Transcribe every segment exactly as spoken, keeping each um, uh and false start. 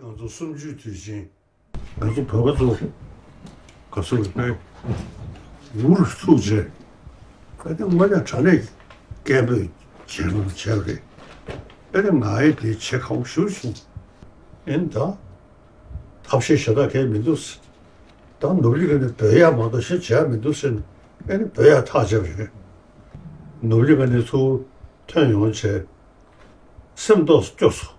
ང་ཚོ་གསུམ་བཅུའི་དུས་ཆེན། ང་ཚོ་བོད་པ་ཚོ་ག་ཚོད་དཔེ་འུར་ཐུག་བྱས། ཨ་ནི་དངོས་གནས་དྲང་གནས་སྐད་འབོད་བྱས་ན་བྱས་པ་རེད། ཨ་ནི་ང་ཡི་དེ་བྱེད་ཁག་པོ་ཞེ་པོ་བྱུང་། ཨ་ནི་ད་ཐབས་ཤེས་ཞེ་དྲག་གང་ཡང་མི་འདུག་ད་ནོར་ལི་ག་ནས་འབོད་ཡག་མ་གཏོགས་ཤེས་བྱ་མི་འདུག་ཟེར་ནས། ཨ་ནི་འབོད་ཡག་ཐག་བཅད་པ་རེད། ནོར་ལི་ག་ནས་ཚུར་ཐོན་ཡོང་བྱས། སེམས་རྟོགས་སུ་སྐྱོ་སོང་།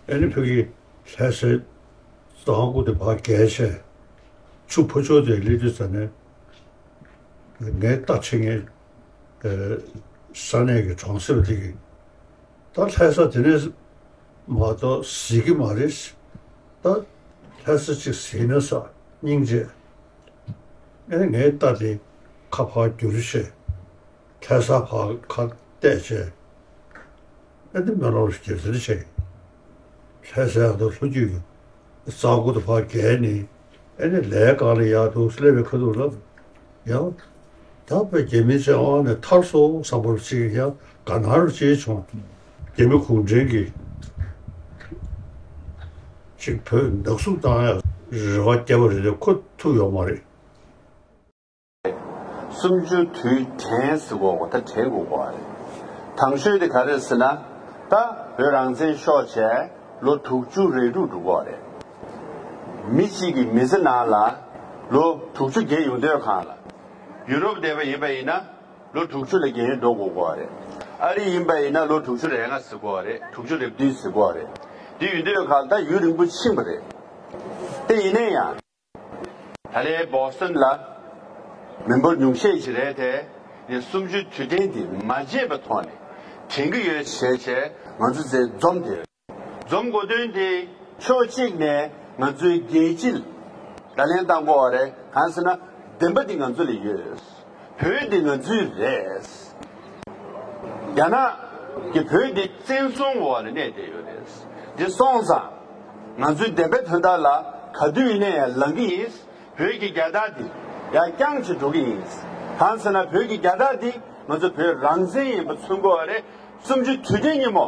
ཨ་ནི་ཕ་གི་ལྷ་སའི་རྫ་ཁང་དེ་ཕར་བརྒལ་བྱས། ཆུ་ཕོ་ཆོག་དེ་སླེབས་དུས་ཙ་ནས། ངའི་རྟ་འཁྲིད་མཁན་ས་གནས་ཀྱི་གྲོང་གསེབ་དེ་གི། ད་ལྷ་ས་དེ་ནས་མ་གཏོགས་གཟིགས་ཀྱི་མ་རེད། ད་ལྷ་ས་གཅིག་གཟིགས་ན་ས་སྙིང་རྗེ། ཨ་ནི་ངའི་རྟ་དེ་ཁ་ཕར་བསྒྱུར་བྱས། ལྷ་ས་ཕར་ཁ་གཏད་བྱས། ཨ་ནི་སྨོན་ལམ་རྒྱབ་ཟེར་བྱས། ལྷ་སའི་ཨ་མདོ་ལྷོ་རྒྱུད་ཀྱི་རྫ་ཁང་དེ་ཕར་བརྒལ་ནས། ཨ་ནི་ལས་ཀ་ལ་ཡར་འདུག་སླེབས་པའི་ཁ་ཐུག་ལ། ཡང་ད་བོད་རྒྱ་མི་བཅས་དབང་ནས་ཐར་སོང་བསམ་པ་ཅིག་ཡང་དགའ་སྣང་ཅིག་བྱུང་། རྒྱ་མི་གུང་ཁྲན་གྱིས་ཅིག་བོད་ནག་བསུབ་བཏང་ཡག་རེ་བ་བརྒྱབ་པ་རེད་དེ། ཁོ་ཐུབ་ཡོད་མ་རེད། གསུམ་བཅུ་དུས་དྲན་ཟེར་དགོས་པ་ད་དྲན་དགོས་པ་རེད། དང་ཤོས་དེ་ག་རེ་ཟེར་ན། ད་བོད་རང་བཙན་ཤོར་བྱས་ལོ་དྲུག་ཅུ་རེ་དྲུག་འགྲོ་གི་རེད། མི་གཅིག་གི་མི་ཚེ་ནང་ལ་ལོ་དྲུག་ཅུ་བརྒལ་ཡོང་དུས་སྒང་ལ། ཡུ་རོབ་བསྡད་པ་ཡིན་པ་ཡིན་ན་ལོ་དྲུག་ཅུ་ལས་བརྒལ་འགྲོ་དགོས་ཀྱི་རེད། ཨ་རི་ཡིན་པ་ཡིན་ན་ལོ་དྲུག་ཅུ་རེ་ལྔ་ཟེར་གྱི་རེད། དྲུག་ཅུ་རེ་བདུན་ཟེར་གྱི་རེད། དེ་ཡོང་དུས་སྒང་ལ་ད་ཡུན་རིང་པོ་ཕྱིན་པ་རེད། དེ་ཡིན་ན་ཡང་། ད་ལན་བོ་སི་ཊོན་ལ་མི་འབོར་ཉུང་ཤས་ཤིག་རེད་དེ། ངས་གསུམ་བཅུའི་དུས་དྲན་འདི་མ་བརྗེད་པའི་ཐོག་ནས་དྲན་གྱི་ཡོད་ཞེས་བྱས་ང་ཚོ་རྩལ་འཛོམས་དེ། འཛོམས་དགོས་དོན་དེ་ཕྱོགས་གཅིག་ནས་ང་ཚོའི་རྒྱལ་སྤྱི་ལ་བརྡ་ལན་བཏང་དགོས་པ་རེད། གང་ཟེར་ན་བདེན་པ་འདི་ང་ཚོ་ལ་ཡོད། བོད་འདི་ང་ཚོའི་རེད། རྒྱ་ནག་གིས་བོད་འདི་བཙན་བཟུང་འོག་ལ་གནས་བསྡད་ཡོད་རེད། འདི་སོང་ཙང་ང་ཚོའི་བདེན་པའི་དོན་དག་ལ་ག་དུས་ཡིན་ན་ཡང་ལངས་ཀྱི་ཡིན། བོད་ཀྱི་རྒྱལ་དར་འདི་ཡར་བརྐྱངས་བྱས་འགྲོ་གི་ཡིན། གང་ཟེར་ན་བོད་ཀྱི་རྒྱལ་དར་འདི་ང་ཚོ་བོད་རང་བཙན་ཡིན་པ་མཚོན་གྱི་ཡོད་རེད། གསུམ་བཅུའི་དུས་དྲན་ཉིན་མོ་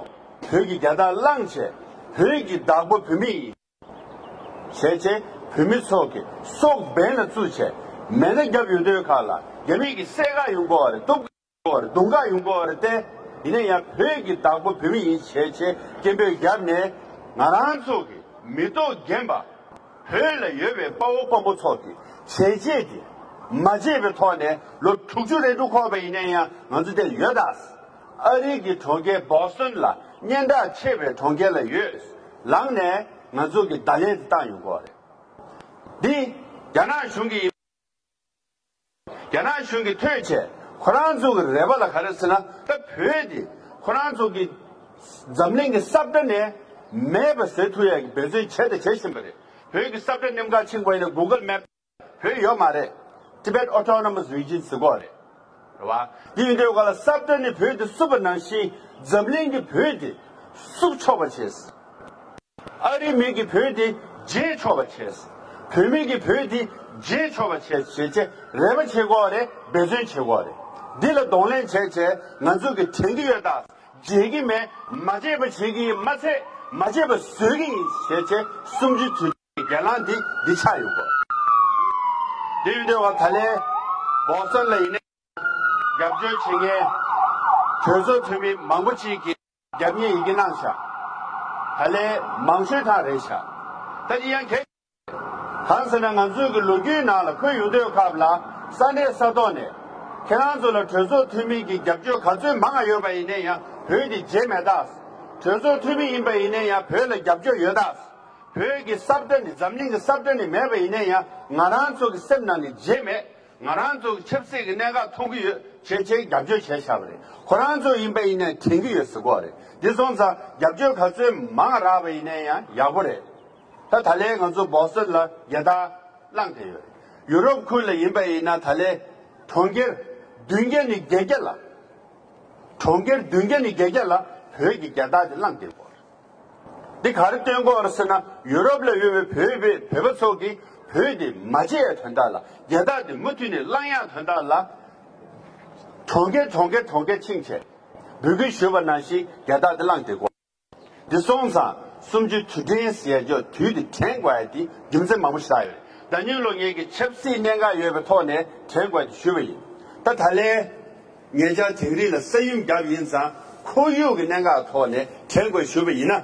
བོད་ཀྱི་རྒྱལ་དར་བླངས་བྱས། བོད་ཀྱི་བདག་པོ་བོད་མི་ཡིན་ཞེས་བྱས་བོད་མི་ཚོ་གི་སྲོག་འབེན་ལ་བཙུགས་བྱས་མེ་མདའ་བརྒྱབ་ཡོང་དུས་སྒང་ལ། རྒྱ་མི་གིས་བསད་ག་ཡོང་གི་ཡོད་རེད། གཏུབ་ག་ཡོང་གི་ཡོད་རེད། རྡུང་ག་ཡོང་གི་ཡོད་རེད་དེ། ཡིན་ན་ཡང་བོད་ཀྱི་བདག་པོ་བོད་མི་ཡིན་ཞེས་བྱས་སྐད་འབོད་བརྒྱབ་ནས། ང་རང་ཚོ་གི་མི་ཐོག་རྒན་པ་བོད་ལ་ཡོད་པའི་དཔའ་བོ་དཔའ་མོ་ཚོ་གི་བྱས་རྗེས་དེ་མ་བརྗེད་པའི་ཐོག་ནས་ལོ་དྲུག་ཅུ་རེ་དྲུག་འཁོར་བ་ཡིན་ན་ཡང་ང་ཚོ་དེ་ཡོད་ད། ཨ་རི་གི་གྲོང་ཁྱེར་བོ་སི་ཊོན་ལ་སྙན་གྲགས་ཆེ་བའི་གྲོང་ཁྱེར་ལ་ཡོད། ལངས་ནས་ང་ཚོ་གི་བརྡ་ལན་དེ་བཏང་ཡོང་གི་ཡོད་རེད། འདི་རྒྱ་ནག་གཞུང་གི་རྒྱ་ནག་གཞུང་གིས་ཐོས་བྱས་ཁོ་རང་ཚོ་གི་རེ་བ་ལ་ག་རེ་ཟེར་ན། ད་བོད་དེ་ཁོ་རང་ཚོ་གི་འཛམ་གླིང་གི་ས་བཀྲ་ནས་མེད་པ་བཟོ་ཐུབ་ཡག་གི་འབད་བརྩོན་བྱས་དང་བྱེད་བཞིན་པ་རེད། བོད་ཀྱི་ས་བཀྲ་གནམ་གང་ཕྱིན་པ་ཡིན་ན་གུ་གལ་མེབ་བོད་ཡོད་མ་རེད། Tibet Autonomous Region ཟེར་གྱི་ཡོད་རེད། རེད་བ། དེ་ཡིན་དུས་སྒང་ལ་ས་བཀྲ་ནས་བོད་དེ་བསུབས་པ་ནང་བཞིན་འཛམ་གླིང་གི་བོད་དེ་བསུབ་ཆོག་པ་བྱས། ཨ་རིའི་མི་གིས་བོད་འདི་བརྗེད་ཆོག་པ་བྱས། བོད་མི་གིས་བོད་འདི་བརྗེད་ཆོག་པ་བྱས་བྱས་བྱས་རེ་བ་བྱེད་ཀྱི་ཡོད་རེད། འབད་བརྩོན་བྱེད་ཀྱི་ཡོད་རེད། འདི་ལ་གདོང་ལེན་བྱས་བྱས་ང་ཚོ་གིས་དྲན་གྱི་ཡོད་ད། བརྗེད་ཀྱི་མེད། མ་བརྗེད་པ་བྱེད་ཀྱི་ཡིན་མ་ཚད་མ་བརྗེད་པ་བཟོ་གི་ཡིན་བྱས་བྱས་གསུམ་བཅུའི་དུས་ཀྱི་སྒེར་ལངས་འདི་འདི་ཆགས་ཡོང་གི་ཡོད་རེད། དེ་ཡིན་དུས་ད་ལན་བོ་སི་ཊོན་ལ་ཡིན་ན། རྒྱབ་སྐྱོར་བྱེད་མཁན་གྲོས་ཚོགས་འཐུས་མི་མང་པོ་ཅིག་གིས་རྒྱབ་གཉེར་ཡི་གེ་གནང་ཤག་ད་ལན་མང་ཤོས་ཐག་རེད་ཤག་ད་ཅི་ཡང་གལ། གང་ཟེར་ན་ང་ཚོའི་གི་ལོ་རྒྱུས་ནང་ལ་འཁོད་ཡོང་དུས་སྐབས་ལ་ས་གནས་ས་ཐོག་ནས་ཁྱེད་རང་ཚོ་ལ་གྲོས་ཚོགས་འཐུས་མི་གི་རྒྱབ་སྐྱོར་ག་ཚོད་མང་ང་ཡོད་པ་ཡིན་ན་ཡང་བོད་འདི་བརྗེད་མེད་ད། གྲོས་ཚོགས་འཐུས་མི་ཡིན་པ་ཡིན་ན་ཡང་བོད་ལ་རྒྱབ་སྐྱོར་ཡོད་ད། བོད་ཀྱི་ས་བཀྲ་ནི་འཛམ་གླིང་གི་ས་བཀྲ་ནི་མེད་པ་ཡིན་ན་ཡང་ང་རང་ཚོ་གི་སེམས་ནང་ནས་བརྗེད་མེད། ང་རང་ཚོ་གི་ཆབ་སྲིད་ཀྱི་གནད་འགག་མཐོང་གི་ཡོད་བྱས་བྱས་རྒྱབ་སྐྱོར་བྱས་བཞག་པ་རེད། ཁོ་རང་ཚོ་ཡིན་པ་ཡིན་ན་དྲན་གྱི་ཡོད་ཟེར་གྱི་ཡོད་རེད། འདི་སོང་ཙང་རྒྱབ་སྐྱོར་ག་ཚོད་མང་རག་པ་ཡིན་ན་ཡང་ཡག་པོ་རེད། ད་ད་ལན་ང་ཚོ་བོ་སི་ཊོན་ལ་རྒྱལ་དར་བསླངས་བསྡད་ཡོད་རེད། ཡུ་རོབ་ཁུལ་ལ་ཡིན་པ་ཡིན་ན་ད་ལན་གྲོང་ཁྱེར་བདུན་བརྒྱ་ནས་བརྒྱད་བརྒྱ་ལ། གྲོང་ཁྱེར་བདུན་བརྒྱ་ནས་བརྒྱད་བརྒྱ་ལ་བོད་ཀྱི་རྒྱལ་དར་དེ་བསླངས་བསྡད་ཡོད་རེད། འདི་ག་རེ་སྟོན་གྱི་ཡོད་རེད་ཟེར་ན། ཡུ་རོབ་ལ་ཡོད་པའི་བོད་པའི་བོད་པ་ཚོ་གིས་བོད་འདི་མ་བརྗེད་ཡ་དོན་དག་ལ། རྒྱལ་དར་འདི་མུ་མཐུད་ནས་བསླང་ཡ་དོན་དག་ལ། གྲོང་ཁྱེར་གྲོང་ཁྱེར་གྲོང་ཁྱེར་ཕྱིན་བྱས། འབོད་སྐུལ་ཞུས་པ་ནང་བཞིན་རྒྱལ་དར་འདི་བསླངས་བསྡད་དགོས། འདི་སོང་ཙང་གསུམ་བཅུའི་དུས་དྲན་ཟེར་ཡ་ཅིག་དུས་འདི་དྲན་དགོས་ཡ་དེ་རྒྱུ་མཚན་མང་པོ་ཞིག་ཡོད་རེད། ཟླ་ཉིན་ལོ་ངེད་ཀྱི་ཆབ་སྲིད་གནད་འགག་ཡོད་པའི་ཐོག་ནས་དྲན་དགོས་ཡ་དེ་ཞུས་པ་ཡིན། ད་ད་ལན་ཉེ་ཆར་དིང་རི་ལ་ས་ཡོམ་བརྒྱབ་ཡིན་ཙང་ཁོར་ཡུག་གི་གནད་འགག་ཐོག་ནས་དྲན་དགོས་ཞུས་པ་ཡིན་ན།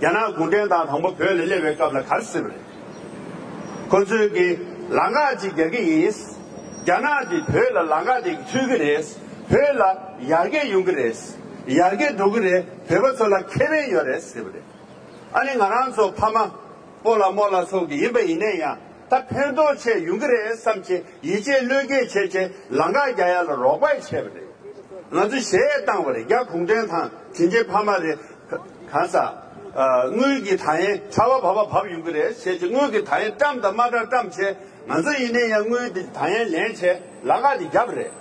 རྒྱ་ནག་གུང་ཁྲན་ཏང་དང་པོ་བོད་ལ་སླེབས་པའི་སྐབས་ལ་ག་རེ་ཟེར་བ་རེད། ཁོ་ཚོས་ཀྱིས་ལམ་ཁ་ཅིག་རྒྱག་གི་ཡིན། རྒྱ་ནག་འདི་བོད་ལ་ལམ་ཁ་དེ་མཐུད་ཀྱི་རེད། བོད་ལ་ཡར་རྒྱས་ཡོང་གི་རེད། ཡར་རྒྱས་འགྲོ་གི་རེད། བོད་པ་ཚོ་ལ་ཁེ་ཕན་ཡོད་རེད་ཟེར་བ་རེད། ཨ་ནི་ང་རང་ཚོ་ཕ་མ་སྤོ་ལགས་རྨོ་ལགས་ཚོ་གི་ཡིན་པ་ཡིན་ནའི་ཡང་ད་ཕན་ཐོགས་ཆེ་ཡོང་གི་རེད་བསམ་བྱས་ཡིད་ཆེས་བློས་འགེལ་བྱས་བྱས་ལམ་ཁ་རྒྱག་ཡ་ལ་རོགས་པ་བྱས་པ་རེད། ང་ཚོ་གཞས་བཏང་བ་རེད། རྒྱ་གུང་ཁྲན་ཏང་དྲིན་ཅན་ཕ་མ་རེད། གང་ཟག་དངུལ་གྱི་ཐག་ཡན་ཁྲ་བ་བབས་པ་བབས་ཡོང་གི་རེད་ཟེར་བྱས། དངུལ་གྱི་ཐག་ཡན་བཀྲམ་དང་མ་བཀྲམ་བཀྲམ་བྱས། ང་ཚོ་ཡིན་ནའི་ཡང་དངུལ་འདི་ཐག་ཡན་ལེན་བྱས་ལམ་ཁ་འདི་བརྒྱབ་རེད།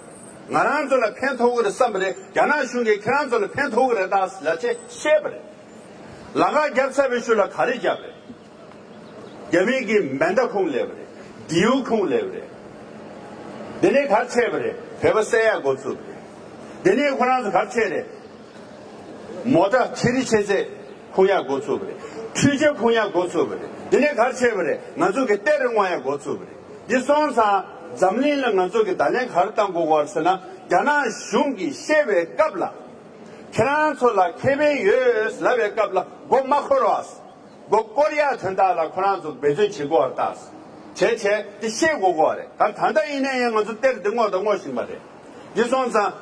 ང་རང་ཚོ་ལ་ཕན་ཐོགས་ཀྱི་རེད་བསམ་པ་རེད། རྒྱ་ནག་གཞུང་གིས་ཁྱེད་རང་ཚོ་ལ་ཕན་ཐོགས་ཀྱི་རེད་ད་ལབ་བྱས་བཤད་པ་རེད། ལམ་ཁ་བརྒྱབ་ཚར་བའི་ཤུལ་ལ་ག་རེ་བརྒྱབ་རེད། རྒྱ་མི་གིས་མེ་མདའ་ཁུངས་ལེན་པ་རེད། མདེའུ་ཁུངས་ལེན་པ་རེད། དེ་ནས་ག་རེ་བྱས་པ་རེད། བོད་པ་བསད་ཡག་འགོ་ཚུགས་པ་རེད། དེ་ནས་ཁོ་རང་ཚོ་ག་རེ་བྱས་རེད། མོ་ཊ་ཆེ་རི་ཆེ་ཚད་ཁུངས་ཡག་འགོ་ཚུགས་པ་རེད། འཕྲུལ་ཆས་ཁུངས་ཡག་འགོ་ཚུགས་པ་རེད། དེ་ནས་ག་རེ་བྱས་པ་རེད། ང་ཚོ་གི་གཏེར་རྔོག་ཡག་འགོ་ཚུགས་པ་རེད། འདི་སོང་ཙང་འཛམ་གླིང་ལ་ང་ཚོ་གི་བརྡ་ལན་ག་རེ་བཏང་དགོས་ཀྱི་ཡོད་རེད་ཟེར་ན། རྒྱ་ནག་གཞུང་གིས་བཤད་པའི་སྐབས་ལ། ཁྱེད་རང་ཚོ་ལ་ཁེ་ཕན་ཡོད་ལབ་པའི་སྐབས་ལ་མགོ་མ་འཁོར་བ། མགོ་སྐོར་ཡག་དོན་དག་ལ་ཁོ་རང་ཚོ་འབད་བརྩོན་བྱེད་དགོས་པ་རེད། བྱས་བྱས་དེ་ཤེས་དགོས་ཀྱི་ཡོད་རེད། ད་ད་ལྟ་ཡིན་ན་ཡང་ང་ཚོ་གཏེར་འདི་རྔོག་དང་རྔོག་བཞིན་པ་རེད། འདི་སོང་ཙང་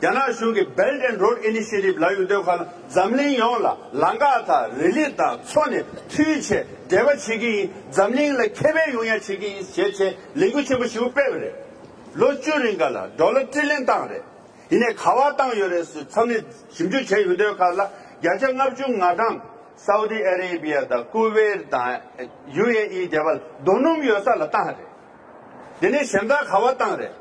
རྒྱ་ནག་གཞུང་གིས་Belt and Road Initiative ལབ་ཡོང་དུས་ཁ་ལ་འཛམ་གླིང་ཡོངས་ལ་ལམ་ཁ་དང་རི་ལི་དང་མཚོ་ནས་མཐུད་བྱས་འབྲེལ་བ་བྱེད་ཀྱི་ཡིན། འཛམ་གླིང་ལ་ཁེ་ཕན་ཡོང་ཡག་བྱེད་ཀྱི་ཡིན་ཞེས་བྱས་ལས་འགུལ་ཆེན་པོ་ཞིག་སྤེལ་བ་རེད། ལོ་བཅུ་རིང་ག་ལ་ཌོ་ལར་ཊི་རི་ལི་ཡོན་བཏང་རེད། ཡིན་ནའི་ག་པར་བཏང་ཡོད་རེད་ཟེར་ཚང་མས་ཞིབ་འཇུག་བྱས་ཡོང་དུས་ཁ་ལ་བརྒྱ་ཆ་ལྔ་བཅུ་ང་གྲངས་སའུ་ཏི་ཨ་རེ་བི་ཡ་དང་ཀུ་ཝེར་དང་ཡུ་ཨེ་ཨི་དེ་བ་ལ་རྡོ་སྣུམ་ཡོད་ས་ལ་བཏང་རེད། དེ་ནས་གཞན་དག་ག་པར་བཏང་རེད།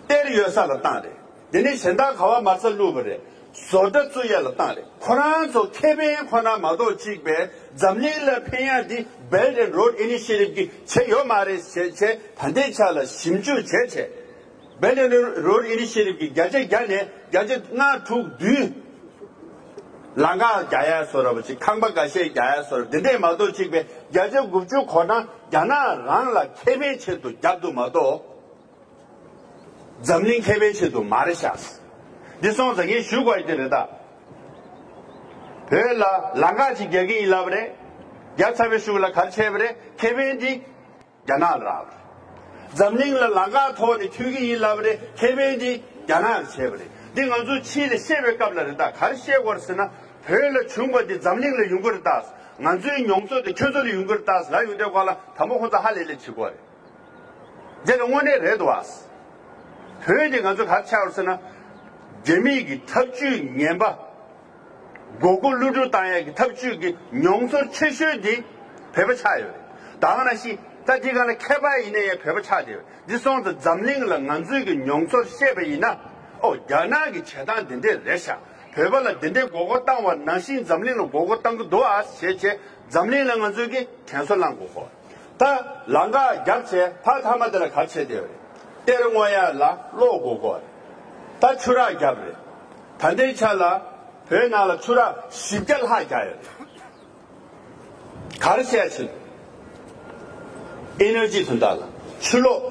གཏེར་ཡོད་ས་ལ་བཏང་རེད། དེ་ནས་གཞན་དག་ག་པར་མ་རྩ་བླུགས་པ་རེད། བཟོ་གྲྭ་བཙུགས་ཡ་ལ་བཏང་རེད། ཁོ་རང་ཚོ་ཁེ་ཕན་ཁོ་ན་མ་གཏོགས་གཅིག་པའི་འཛམ་གླིང་ལ་ཕན་ཡ་འདི་Belt and Road Initiative གིས་བྱས་ཡོད་མ་རེད་ཟེར་བྱས་ད་ལྟའི་ཆ་ལ་ཞིབ་འཇུག་བྱས་བྱས། Belt and Road Initiative གིས་བརྒྱ་ཆ་བརྒྱ་ནས་བརྒྱ་ཆ་ལྔ་དྲུག་བདུན། ལམ་ཁ་རྒྱག་ཡ་བཟོ་འདྲ་པོ་ཅིག་ཁང་པ་འགའ་ཤས་རྒྱག་ཡ་བཟོ་འདྲ་འདི་འདྲས་མ་གཏོགས་གཅིག་པའི་བརྒྱ་ཆ་དགུ་བཅུ་གོ་གྲངས་རྒྱ་ནག་རང་ལ་ཁེ་ཕན་ཆེད་དུ་བརྒྱབ་འདུག་མ་གཏོགས། འཛམ་གླིང་ཁེ་ཕན་ཆེད་དུ་མ་རེད་ཤག་འདི་སོང་ཙང་ངས་ཞུ་དགོས་ཡ་དེ་རེད་ད། བོད་ལ་ལམ་ཁ་ཅིག་རྒྱག་གི་ཡིན་ལབ་རེད། རྒྱབ་ཚར་བའི་གཞུག་ལ་ག་རེ་བྱས་པ་རེད། ཁེ་ཕན་འདི་རྒྱ་ནག་ལ་རག་པ་རེད། འཛམ་གླིང་ལ་ལམ་ཁ་ཐོག་ནས་མཐུད་ཀྱི་ཡིན་ལབ་རེད། ཁེ་ཕན་འདི་རྒྱ་ནག་ལ་བྱས་པ་རེད། འདི་ང་ཚོ་ཕྱི་ལ་བཤད་པའི་སྐབས་ལ་རེད་ད། ག་རེ་བཤད་དགོས་རེད་ཟེར་ན། བོད་ལ་བྱུང་བ་འདི་འཛམ་གླིང་ལ་ཡོང་གི་རེད་ད། ང་ཚོའི་མྱོང་ཚོར་དེ་ཁྱོད་ཚོ་ལ་ཡོང་གི་རེད་ད་ལབ་ཡོང་དུས་སྐབས་ལ་དང་པོ་ཁོང་ཚོ་ཧ་ལས་ལས་བྱེད་དགོས་རེད། དེ་ལ་དངོས་གནས་རེད་འདུག་ཨ། བོད་འདི་ང་ཚོ་ག་རེ་ཆགས་ཡོད་ཟེར་ན། རྒྱ་མིའི་གི་ཐབས་ཇུས་ངན་པ། མགོ་སྐོར་གློད་གྲོལ་བཏང་ཡས་ཀྱི་ཐབས་ཇུས་ཀྱི་མྱོང་ཚོར་ཆེ་ཤོས་འདི་བོད་པ་ཆགས་ཡོད་རེད། ད་ག་ནང་བཞིན་ད་འདི་ག་ལ་མཁས་པ་ཡིན་ན་ཡང་བོད་པ་ཆགས་བསྡད་ཡོད་རེད། འདི་སོང་ཙང་འཛམ་གླིང་ལ་ང་ཚོའི་གི་མྱོང་ཚོར་བཤད་པ་ཡིན་ན། ཨོ་རྒྱ་ནག་གི་བྱེད་སྟངས་འདི་འདྲས་རེད་ཤག་བོད་པ་ལ་འདི་འདྲས་མགོ་སྐོར་བཏང་བ་ནང་བཞིན་འཛམ་གླིང་ལ་མགོ་སྐོར་བཏང་གི་འདུག་ཨ་ཞེས་བྱས་འཛམ་གླིང་ལ་ང་ཚོའི་གི་དྲན་གསོ་བསླང་དགོས་གོ། ད་ལམ་ཁ་རྒྱབ་བྱས་ཕར་མཐའ་མ་དེ་ལ་ག་རེ་བྱས་བསྡད་ཡོད་རེད། གཏེར་རྔོག་ཡ་ལ་གློག་དགོས་གོ། ད་ཆུ་རགས་རྒྱབ་རེད། ད་ལྟའི་ཆ་ལ་བོད་ནང་ལ་ཆུ་རགས་བཞི་བརྒྱ་ལྷག་རྒྱག་ཡོད་རེད། ག་རེ་བྱས་ཕྱིན། ཨེ་ནར་ཇི་དོན་དག་ལ་ཆུ་གློག་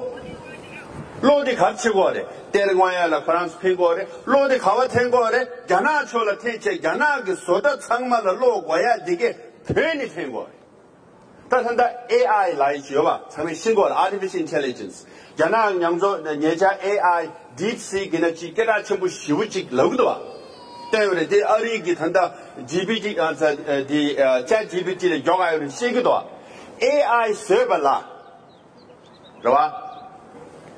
གློག་འདི་ག་རེ་བྱེད་དགོས་རེད། གཏེར་རྔོག་ཡ་ལ་ཁོ་རང་ཚོ་འཕེན་དགོས་རེད། གློག་འདི་ག་བ་འཐེན་དགོས་རེད། རྒྱ་ནག་ཕྱོགས་ལ་འཐེན་བྱས་རྒྱ་ནག་གི་བཟོ་གྲྭ་ཚང་མ་ལ་གློག་དགོས་ཡ་འདི་གས་བོད་ནས་འཐེན་དགོས་རེད། ད་ད་ལྟ་ཨེ་ཨའི་ལབ་ཡ་ཅིག་ཡོད་པ་ཚང་མས་ཤེས་ཀྱི་ཡོད་རེད། Artificial Intelligence རྒྱ་ནག་ཉམས་ཚོ་ཉེ་ཆར་ཨེ་ཨའི་ཌིབ་སིག་གི་ནང་ཅིག་སྐད་གྲགས་ཆེན་པོ་ཞེ་པོ་ཅིག་ལབ་ཀྱི་འདུག་བ། བལྟས་ཡོད་རེད། དེ་ཨ་རི་གི་ད་ལྟ་ཇི་པི་ཊི་ཨ་ཙ་ཨ་དེ་ཨ་ཅེཊ་ཇི་པི་ཊི་ལ་འཇོག་ག་ཡོད་རེད་ཤེས་ཀྱི་འདུག་བ། ཨེ་ཨའི་བཟོས་པ་ལ་རེད་བ།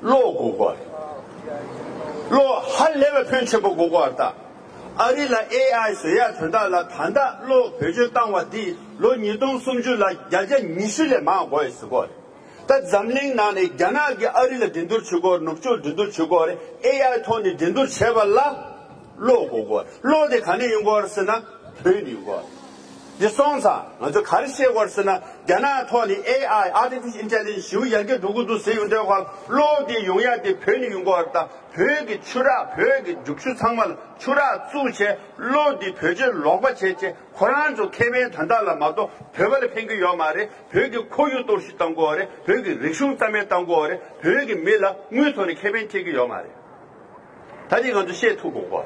གློག་དགོས་གོ་རེད། གློག་ཧ་ལས་པའི་ཕོན་ཆེན་པོ་དགོས་གོ་རེད་ད། ཨ་རི་ལ་ཨེ་ཨའི་བཟོ་ཡ་དོན་དག་ལ་ད་ལྟ་གློག་བེད་སྤྱོད་བཏང་བ་འདིས་ལོ་ཉིས་སྟོང་སུམ་ཅུ་ལ་བརྒྱ་ཆ་ཉི་ཤུ་ལས་མང་དགོས་ཡོད་ཟེར་གོ་རེད། ད་འཛམ་གླིང་ནང་ནས་རྒྱ་ནག་གིས་ཨ་རི་ལ་འགྲན་བསྡུར་བྱེད་དགོས་རེད། ནུབ་ཕྱོགས་འགྲན་བསྡུར་བྱེད་དགོས་རེད། ཨེ་ཨའི་ཐོག་ནས་འགྲན་བསྡུར་བྱས་པ་ལ་གློག་དགོས་གོ་རེད། གློག་དེ་ག་ནས་ཡོང་གོ་རེད་ཟེར་ན་ བོད་ནས་ཡོང་གི་ཡོད་རེད། འདི་སོང་ཙང་ང་ཚོ་ག་རེ་བཤད་དགོས་རེད་ཟེར་ན། རྒྱ་ནག་ཐོག་ནས་ཨེ་ཨའི་Artificial Intelligence ཞེ་པོ་ཡར་རྒྱས་འགྲོ་གི་འདུག་ཟེར་ཡོང་དུས་ཁོ་གློག་འདི་ཡོང་ཡ་དེ་བོད་ནས་ཡོང་གི་ཡོད་རེད། ད་བོད་ཀྱི་ཆུ་རགས་བོད་ཀྱི་རྒྱུག་ཆུ་ཚང་མ་ལ་ཆུ་རགས་བཙུགས་བྱས་གློག་འདི་བེད་སྤྱོད་ལོག་པ་བྱས་བྱས་ཁོ་རང་ཚོ་ཁེ་ཕན་ད་ལྟ་ལ་མ་གཏོགས་བོད་པ་ལ་ཕན་གྱི་ཡོད་མ་རེད། བོད་ཀྱི་ཁོར་ཡུག་གཏོར་བཤིག་གཏོང་གི་ཡོད་རེད། བོད་ཀྱི་རིག་གཞུང་རྩ་མེད་གཏོང་གི་ཡོད་རེད། བོད་ཀྱི་མི་ལ་དངུལ་ཐོག་ནས་ཁེ་ཕན་འཁྱེར་གྱི་ཡོད་མ་རེད། ད་འདི་ང་ཚོ་བཤད་ཐུབ་དགོས་གོ།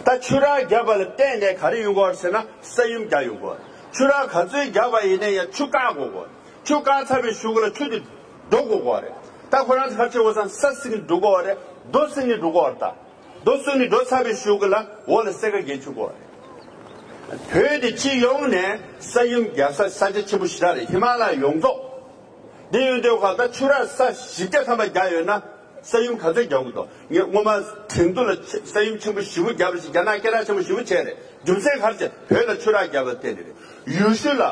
ད་ཆུ་རགས་བརྒྱབ་པ་ལ་བརྟེན་ནས་ག་རེ་ཡོང་གི་ཡོད་རེད་ཟེར་ན་ས་ཡོམ་རྒྱག་ཡོང་གི་ཡོད་རེད། ཆུ་རགས་ག་ཚོད་བརྒྱབ་པ་ཡིན་ན་ཡང་ཆུ་བཀག་དགོས་གོ། ཆུ་བཀག་ཚར་བའི་གཞུག་ལ་ཆུ་དེ་འགྲོ་དགོས་གོ་རེད། ད་ཁོ་རང་ཚོ་ག་རེ་བྱེད་དགོས་ཟེར་ན་ས་བསྲིངས་ནས་འགྲོ་དགོས་རེད། རྡོ་བསྲིངས་ནས་འགྲོ་དགོས་རེད། ད་རྡོ་བསྲིངས་ནས་འགྲོ་ཚར་བའི་གཞུག་ལ་འོག་ལ་སེར་ཀ་འགེལ་བཅུག་དགོས་རེད། བོད་དེ་སྤྱི་ཡོངས་ནས་ས་ཡོམ་རྒྱག་ས་ས་ཆ་ཆེན་པོ་ཞེ་དྲག་རེད། ཧི་མ་ལ་ཡ་ཡོངས་རྫོགས། འདི་ཡོང་དུས་ཁ་ད་ཆུ་རགས་ས་བཞི་བརྒྱ་ཐམ་པ་བརྒྱབ་ཡོད་ན་ས་ཡོམ་ག་ཚོད་རྒྱག་གི་འདུག་ངས་སྔོན་མ་ཁྲེང་ཏུའུ་ལ་ཆེ་ས་ཡོམ་ཆེན་པོ་ཞེ་པོ་བརྒྱབ་པ་ཞིག་རྒྱ་ནག་སྐད་གྲགས་ཆེན་པོ་ཞེ་པོ་བྱས་རེད། རྒྱུ་མཚན་ག་རེ་བྱས་བོད་ལ་ཆུ་རགས་བརྒྱབ་པ་བརྟེན་ནས་རེད། ཡུལ་ཤུལ་ལ་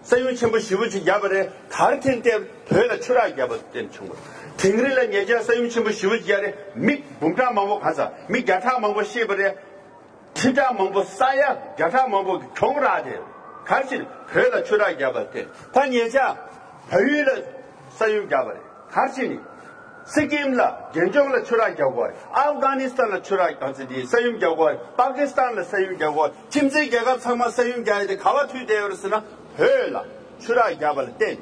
ས་ཡོམ་ཆེན་པོ་ཞེ་པོ་ཅིག་བརྒྱབ་པ་རེད། ག་རེ་བརྟེན་ཏེ་བོད་ལ་ཆུ་རགས་བརྒྱབ་པ་བརྟེན་བྱུང་བ་རེད། དིང་རི་ལ་ཉེ་ཆར་ས་ཡོམ་ཆེན་པོ་ཞེ་པོ་ཅིག་བརྒྱབ་རེད། མི་འབུམ་ཕྲག་མང་པོ་ག་ས་མི་བརྒྱ་ཕྲག་མང་པོ་ཤི་བ་རེད། ཁྲི་ཕྲག་མང་པོ་ས་ཡ་བརྒྱ་ཕྲག་མང་པོ་གི་གྱོང་རག་དེ་ག་རེ་བྱས་ནས་བོད་ལ་ཆུ་རགས་བརྒྱབ་པ་དེ་ད་ཉེ་ཆར་བལ་ཡུལ་ལ་ས་ཡོམ་བརྒྱབ་པ་རེད། ག་རེ་བྱས་ནས་སི་ཀིམ་ལ་རྒྱལ་ལྗོངས་ལ་ཆུ་རགས་བརྒྱབ་པ་རེད། ཨབ་གྷ་ནི་སི་ཐན་ལ་ཆུ་རགས་ག་ཚོད་དེ་ས་ཡོམ་བརྒྱབ་པ་རེད། པ་ཀི་སི་ཐན་ལ་ས་ཡོམ་བརྒྱབ་པ་རེད། ཁྱིམ་མཚེས་རྒྱལ་ཁབ་ཚང་མ་ས་ཡོམ་བརྒྱབ་ཡ་དེ་ག་བ་མཐུད་བསྡད་ཡོད་རེད་ཟེར་ན་བོད་ལ་ཆུ་རགས་བརྒྱབ་པ་ལ་བརྟེན།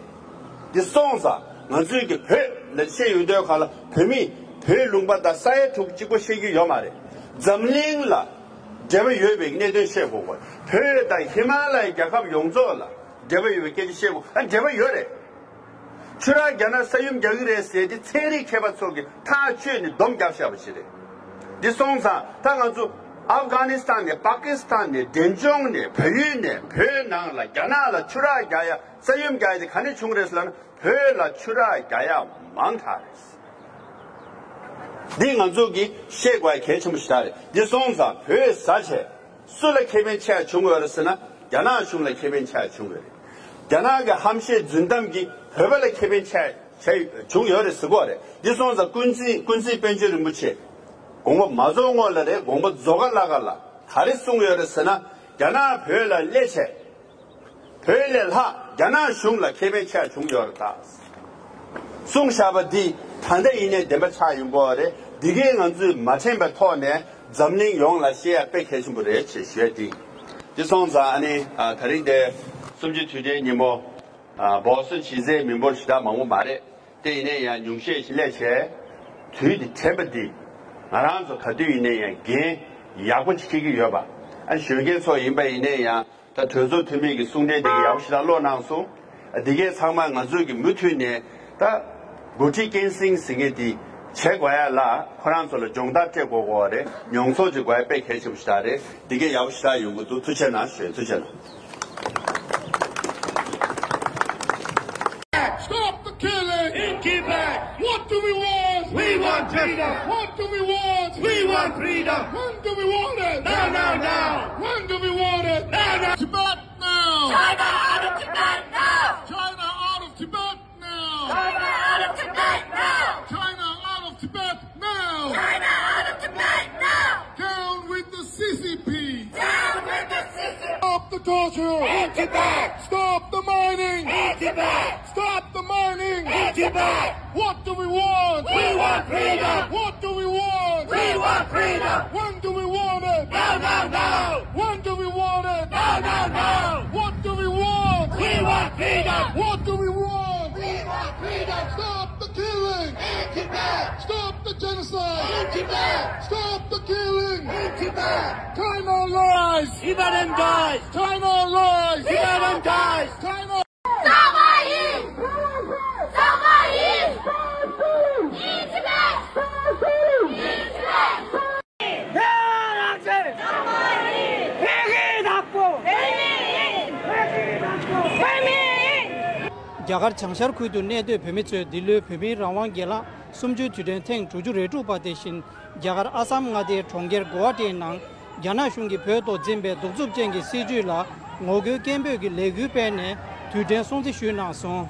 འདི་སོང་ཙང་ང་ཚོའི་གི་བོད་ལ་བཤད་ཡོང་དུས་ག་ལ་བོད་མི་བོད་ལུང་པ་དང་ས་ཡ་དྲུག་གཅིག་པོ་བཤད་ཀྱི་ཡོད་མ་རེད། འཛམ་གླིང་ལ་འབྲེལ་བ་ཡོད་པའི་གནད་དོན་བཤད་དགོས་པ། བོད་དང་ཧི་མ་ལ་ཡའི་རྒྱལ་ཁབ་ཡོངས་རྫོགས་ལ་འབྲེལ་བ་ཡོད་པའི་སྐད་ཆ་བཤད་དགོས། ཨ་འབྲེལ་བ་ཡོད་རེད། ཆུ་རགས་རྒྱ་ནག་ས་ཡོམ་རྒྱག་གི་རེད་ཟེར་ཏེ་ཚན་རིག་མཁས་པ་ཚོ་གིས་ཐག་གཅོད་ནས་སྡོམ་རྒྱབ་བཞག་པ་ཞིག་རེད། འདི་སོང་ཙང་ད་ང་ཚོ་ཨབ་གྷ་ནི་སི་ཐན་ནས་པ་ཀི་སི་ཐན་ནས་འབྲས་ལྗོངས་ནས་བལ་ཡུལ་ནས་བོད་ནང་ལ་རྒྱ་ནག་ལ་ཆུ་རགས་རྒྱག་ཡ་ས་ཡོམ་རྒྱག་ཡ་དེ་ག་ནས་བྱུང་རེད་ཟེར་ན་བོད་ལ་ཆུ་རགས་རྒྱག་ཡ་མང་དྲགས་རེད། འདི་ང་ཚོ་གིས་ཤེས་དགོས་ཡ་གལ་ཆེན་པོ་ཞིག་རེད། འདི་སོང་ཙང་བོད་ཟ་བྱས། སུ་ལ་ཁེ་ཕན་ཆེ་བ་བྱུང་ཡོད་རེད་ཟེར་ན་རྒྱ་ནག་གཞུང་ལ་ཁེ་ཕན་ཆེ་བ་བྱུང་ཡོད་རེད། རྒྱ་ནག་གི་ཧམ་བཤད་རྫུན་གཏམ་གྱིས་བོད་པ་ལ་ཁེ་ཕན་ཆེ་ཆེ་བྱུང་ཡོད་རེད་ཟེར་གོ་རེད། འདི་སོང་ཙང་ཀུན་གཟིགས་ཀུན་གཟིགས་པཎ་ཆེན་རིན་པོ་ཆེ་དགོངས་པ་མ་རྫོགས་སྔོན་ལ་རེད། དགོངས་པ་རྫོགས་ག་ལ་ག་ལ་ག་རེ་གསུངས་ཡོད་རེད་ཟེར་ན་རྒྱ་ནག་བོད་ལ་སླེབས་བྱས། བོད་ལས་ལྷག་རྒྱ་ནག་གཞུང་ལ་ཁེ་ཕན་ཆེ་བ་བྱུང་ཡོད་རེད་ད། གསུངས་བཞག་པ་འདི་ད་ལྟ་ཡིན་ནའི་བདེན་པ་ཆགས་ཡོང་གི་ཡོད་རེད། འདི་གས་ང་ཚོས་མ་དྲན་པའི་ཐོག་ནས་འཛམ་གླིང་ཡོངས་ལ་ཤེས་ཡ་དཔེ་གལ་ཆེན་པོ་རེད་ཅེས་ཞུ་ཡ་འདི། འདི་སོང་ཙང་ཨ་ནི་ཨ་ད་རིང་དེ་གསུམ་བཅུའི་དུས་དྲན་ཉིན་མོ་ཨ་བོད་སོག་གཞིས་རྩེའི་མི་འབོར་ཞེ་དྲག་མང་པོ་མ་རེད། དེ་ཡིན་ནའི་ཡང་ཉུང་ཤས་ཤིག་སླེབས་བྱས། དུས་དེ་དྲན་པ་འདི་ང་རང་ཚོ་ག་དུས་ཡིན་ནའི་ཡང་འགན་ཡག་པོ་ཅིག་འཁྱེར་གྱི་ཡོད་པ། ཨ་གཞོན་སྐྱེས་ཚོ་ཡིན་པ་ཡིན་ནའི་ཡང་། ད་གྲོས་ཚོགས་འཐུས་མི་གི་གསུང་འཕྲིན་དེ་གི་ཡག་པོ་ཞེ་དྲག་ཀློག་གནང་སོང་། འདི་གས་ཚང་མ་ང་ཚོས་ཀྱི་མུ་མཐུད་ནས་ད་འགོ་ཁྲིད་སྐྱེད་སྲིང་ཟེར་མཁན་དེ་བྱེད་དགོས་ཡ་ལ་ཁོ་རང་ཚོ་ལ་སྦྱོང་བརྡར་སྤྲད་དགོས་དགོས་པ་རེད། མྱོང་ཚོར་ཅིག་དགོས་ཡ་དཔེ་གལ་ཆེན་པོ་ཞེ་དྲག་རེད། འདི་གས་ཡག་པོ་ཞེ་དྲག་ཡོང་གི་འདུག་ཐུགས་རྗེ་གནང་ཞུ། ཐུགས་རྗེ་གནང་། Stop the killing! In Tibet! What do we want? We want freedom! What do we want? We want freedom! When do we want it? Now, now, now! When do we want it? Now, now! Tibet now! China out of Tibet now! China out of Tibet now! China out of Tibet now! China out of Tibet now! China out of Tibet now! Down with the C C P! Down with the C C P! Stop the torture! In Tibet! Stop the mining! In Tibet! Stop the mining! In Tibet! What do we want? We want freedom! What do we want? We want freedom! When do we want it? Now, now, now! When do we want it? Now, now, now! What do we want? We want freedom! What do we want? We want freedom! Stop the killing! In Tibet! Stop the genocide! In Tibet! Stop the killing! In Tibet! China lies! Tibetan dies! China lies! Tibetan dies! China རྒྱ་གར་བྱང་ཤར་ཁུལ་དུ་གནས་སྡོད་བོད་མི་ཚོས་འདི་ལོའི་བོད་མིའི་རང་དབང་སྒེར་ལངས་གསུམ་བཅུའི་དུས་དྲན་ཐེངས་དྲུག་ཅུ་རེ་དྲུག་པ་དེ་བཞིན་རྒྱ་གར་ཨ་སམ་མངའ་སྡེའི་གྲོང་ཁྱེར་གོ་ཧ་ཊིའི་ནང་རྒྱ་ནག་གཞུང་གིས་བོད་ཐོག་འཛིན་པའི་གདུག་རྩུབ་ཅན་གྱི་སྲིད་བྱུས་ལ་ངོ་རྒོལ་སྐད་འབོད་ཀྱི་ལས་འགུལ་སྤེལ་ནས་དུས་དྲན་སྲུང་བརྩི་ཞུས་གནང་སོང་།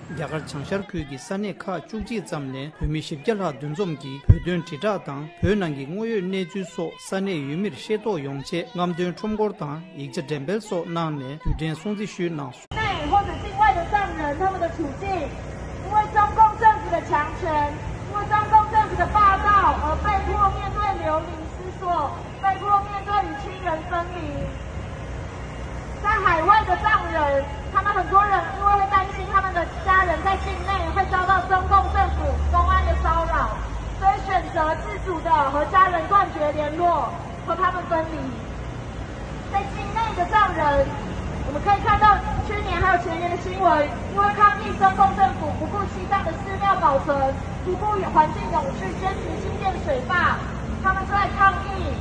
རྒྱ་གར་བྱང་ཤར་ཁུལ་གྱི་ས་གནས་ཁག་བཅུ་གཅིག་ཙམ་ནས་བོད་མི་བཞི་བརྒྱ་ལྷག་འདུ་འཛོམས་ཀྱིས་བོད་དོན་དྲིལ་བསྒྲགས་དང་བོད་ནང་གི་དངོས་ཡོད་གནས་ཚུལ་སོགས་ས་གནས་ཡུལ་མིར་ཤེས་རྟོགས་ཡོང་ཆེད་རྔམ་སྟོན་ཁྲོམ་སྐོར་དང་ཡིག་ཆ་འགྲེམས་སྤེལ་སོགས་གནང་ནས་དུས་དྲན་སྲུང་བརྩི་ཞུས་གནང་སོང་། 内或者境外的藏人，他们的处境，因为中共政府的强权，因为中共政府的霸道而被迫面对流离失所，被迫面对与亲人分离。在海外的藏人，他们很多人因为会担心他们的家人在境内会遭到中共政府、公安的骚扰，所以选择自主的和家人断绝联络，和他们分离。 在境内的藏人，我们可以看到去年还有前年的新闻，因为抗议中共政府不顾西藏的寺庙保存，不顾环境永续，坚持兴建水坝，他们就在抗议。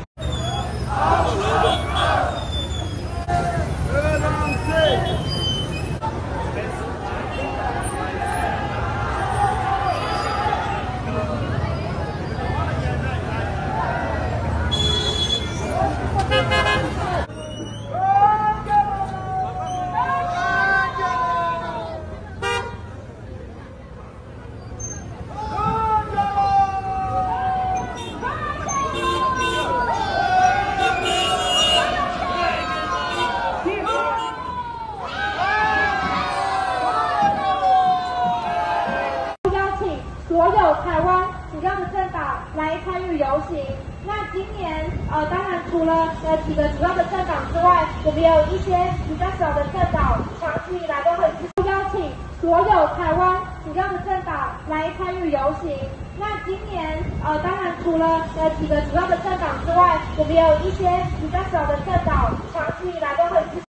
邀请所有台湾主要的政党来参与游行。那今年，呃，当然除了，呃，几个主要的政党之外，我们也有一些比较小的政党，长期以来都很支持。邀请所有台湾主要的政党来参与游行。那今年，呃，当然除了，呃，几个主要的政党之外，我们也有一些比较小的政党，长期以来都很支持。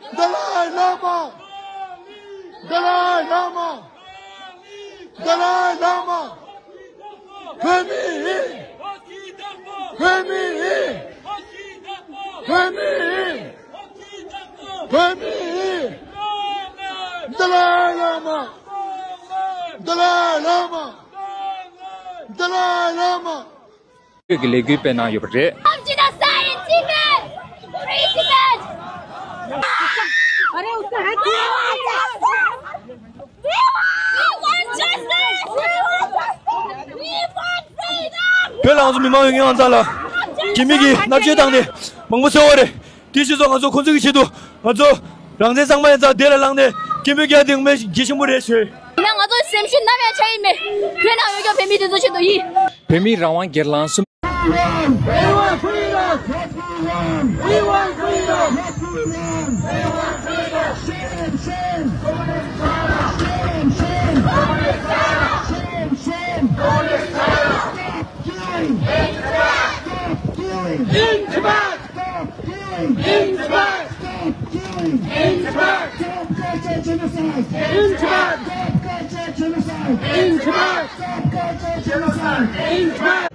Dalai Lama! Dalai Lama! Dalai Lama! བོད་མི་ཡིན། བོད་མི་ཡིན། བོད་མི་ཡིན། བོད་མི་ཡིན། Dalai Lama! Dalai Lama! Dalai Lama! བོད་ཀྱི་ལས་འགུལ་སྤེལ་གནང་ཡོད་པ་རེད། Come genocide in Tibet! Free Tibet! अरे उसका हाथ क्यों? We want justice! We want justice! We want freedom! བོད་ལ་ང་ཚོ་མི་མང་ཡོད་མཁན་ང་ཚོ་ལ་རྒྱ་མི་གིས་མནར་གཅོད་བཏང་ནས་མང་པོ་བཟོས་པ་རེད། དེ་ཕྱིས་སུ་ང་ཚོ་ཁོང་ཚོ་གི་ཆེད་དུ་ང་ཚོ་རང་བཙན་གཙང་མ་ཡང་ཚང་བདེ་ལ་ལངས་ནས་སྐད་འབོད་རྒྱག་དེ་ངོ་མ་གལ་ཆེན་པོ་རེད་ཞུ། ཡིན་ན་ང་ཚོ་སེམས་ཤུགས་ནམ་ཡང་ཆག་ཡི་མེད། བོད་ནང་ཡོད་མཁན་བོད་མི་དེ་ཚོ་ཆེད་དུ་ཡིན། བོད་མིའི་རང་དབང་སྒེར་ལངས་གསུམ། We want freedom! We want freedom! We want freedom! Shame, shame! Shame, shame! Shame, shame! Stop killing! Stop killing! In Tibet! Stop killing! In Tibet! Stop killing! In Tibet! Stop culture genocide! In Tibet! Stop culture genocide! In Tibet! Stop culture genocide! In Tibet!